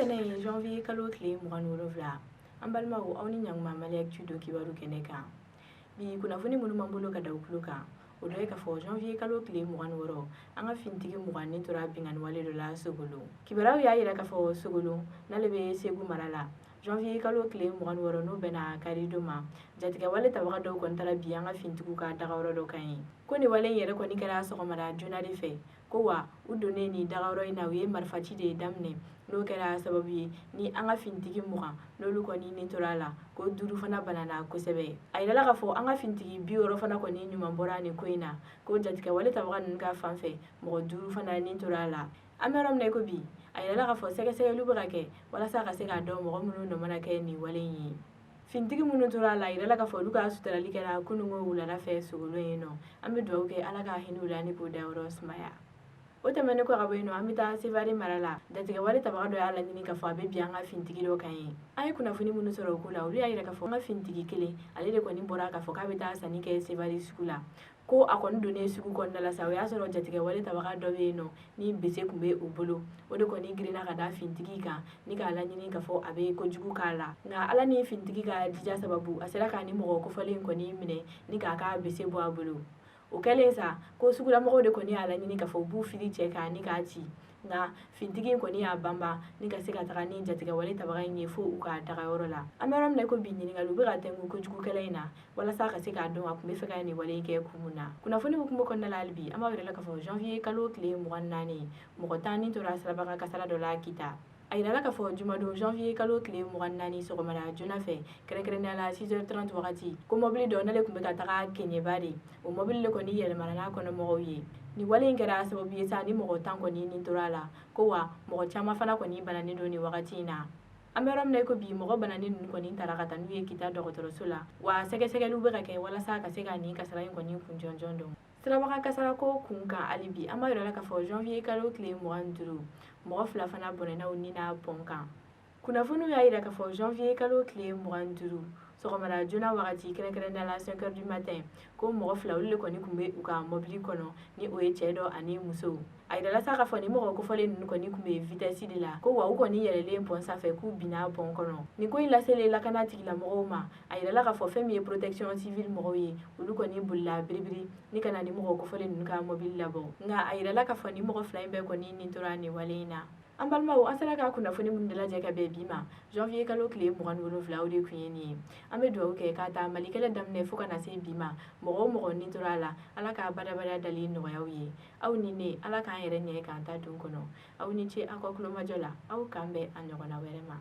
Tɛnɛ janvier kalo tile 27, an balimaw, aw ni ɲanguma Mali Actu don kibaru kɛnɛ kan. Bi kunnafoni minnu b'an bolo ka da u tulo kan, o dɔ ye k'a fɔ janvier kalo tile 26, an ka finitigi 20 ni tora binkanni wale dɔ la Sogolon. Kibaruyaw y'a yira k'a fɔ Sogolon n'ale bɛ Segu mara la, janvier kalo tile 26, n'o bɛnna karidon ma, jatigɛ wale tabaga dɔw kɔni taara bi an ka finitigiw ka dagayɔrɔ dɔ kan yen. Ko nin wale in yɛrɛ kɔni kɛra sɔgɔmada joona de fɛ. Ko wa u donnen nin dagayɔrɔ in na, u ye marifaci de daminɛ, n'o kɛra sababu ye ni an ka finitigi 20 n'olu kɔni ni tora a la, ko 5 fana banana kosɛbɛ. A yirala k'a fɔ an ka finitigi 60 fana kɔni ɲuman bɔra nin ko in na. Ko jatigɛ wale tabaga ninnu ka fan fɛ, mɔgɔ 5 fana ni tora a la. An bɛ yɔrɔ min na i ko bi, a yirala k'a fɔ sɛgɛsɛgɛliw bɛ ka kɛ walasa ka se k'a dɔn mɔgɔ minnu nɔ mana kɛ nin wale in ye. Finitigi minnu tora a la, a yirala k'a fɔ olu ka suturali kɛra kununko wulada fɛ Sogolon yen nɔ. An bɛ dugawu kɛ Ala ka hinɛ u la ni k'u dayɔrɔ sumaya. O tɛmɛnen kɔ ka bɔ yen nɔ, an bɛ taa Sevare mara la. Jatigɛ wale tabaga dɔ y'a laɲini k'a fɔ a bɛ bi an ka finitigi dɔ kan yen. An ye kunnafoni minnu sɔrɔ o ko la, olu y'a yira k'a fɔ an ka finitigi kelen, ale de kɔni bɔra k'a fɔ k'a bɛ taa sanni kɛ Sevare sugu la. Ko a kɔni donnen sugu kɔnɔna la sa, o y'a sɔrɔ jatigɛ wale tabaga dɔ bɛ yen nɔ ni bese tun bɛ o bolo. O de kɔni girinna ka da finitigi kan ni k'a laɲini k'a fɔ a bɛ kojugu k'a la. Nka Ala ni finitigi ka jija sababu, a sera k'a ni mɔgɔ kofɔlen kɔni minɛ ni k'a ka bese bɔ a bolo. O kɛlen sa, ko sugulamɔgɔw de kɔni y'a laɲini k'a fɔ u b'u fili cɛ kan ni k'a ci. Nka finitigi in kɔni y'a banban ni ka se ka taga ni jatigɛ wale tabaga in ye fo u ka dagayɔrɔ la. An bɛ yɔrɔ min na i ko bi, ɲininkaliw bɛ ka tɛnku kojugukɛla in na walasa ka se k'a dɔn a tun bɛ fɛ ka nin wale in kɛ kun mun na. Kunnafoni hukumu kɔnɔna la, hali bi an b'a yɛrɛ la k'a fɔ janvier kalo tile 24, mɔgɔ 10 ni tora sirabakan kasara dɔ la Kita. A yirala k'a fɔ jumadon janvier kalo tile 24 sɔgɔmada joona fɛ, kɛrɛnkɛrɛnnenya la 6h30 wagati, ko mɔbili dɔ n'ale tun bɛ ka taga Keɲeba de, o mɔbili de kɔni yɛlɛmana n'a kɔnɔmɔgɔw ye. Nin wale in kɛra sababu ye sa ni mɔgɔ 10 kɔni ni tora a la. Ko wa mɔgɔ caman fana kɔni bananen don nin wagati in na. An bɛ yɔrɔ min na i ko bi, mɔgɔ bananen ninnu kɔni taara ka taa n'u ye Kita dɔgɔtɔrɔso la, wa sɛgɛsɛgɛliw bɛ ka kɛ walasa ka se ka nin kasara in kɔni kun jɔnjɔn dɔn. Sirabakan kasara ko kun kan hali bi, an b'a yira la k'a fɔ janvier kalo tile 25, mɔgɔ 2 fana bɔnɛna u ni na pɔn kan. Kunnafoniw y'a yira k'a fɔ janvier kalo tile 25 sɔgɔmada joona wagati, kɛrɛnkɛrɛnnenya la 5 heures du matin, ko mɔgɔ 2 olu de kɔni tun bɛ u ka mɔbili kɔnɔ, ni o ye cɛ dɔ ani muso. A yirala sa k'a fɔ ni mɔgɔ kofɔlen ninnu kɔni tun bɛ vitesse de la. Ko wa u kɔni yɛlɛlen pɔn sanfɛ, k'u binna pɔn kɔnɔ. Nin ko in laselen lakana tigilamɔgɔw ma, a yirala k'a fɔ fɛn min ye protection civile mɔgɔw ye, olu kɔni bolila biribiri ni ka na ni mɔgɔ kofɔlen ninnu ka mɔbili labɔ. Nka a yirala k'a fɔ ni mɔgɔ 2 in bɛɛ kɔni nin tora nin wale in na. An balimaw, an sera ka kunnafoni minnu dalajɛ ka bɛn bi ma janvier kalo tile 27, o de tun ye nin ye. An bɛ dugawu kɛ k'a ta Mali kɛlɛ daminɛ fo ka na se bi ma, mɔgɔ o mɔgɔ ni tora a la, Ala ka badabada dali nɔgɔyaw ye. Aw ni ne, Ala k'an yɛrɛ ɲɛ k'an ta dun kɔnɔ. Aw ni ce aw ka kulomajɔ la. Aw k'an bɛn a ɲɔgɔnna wɛrɛ ma.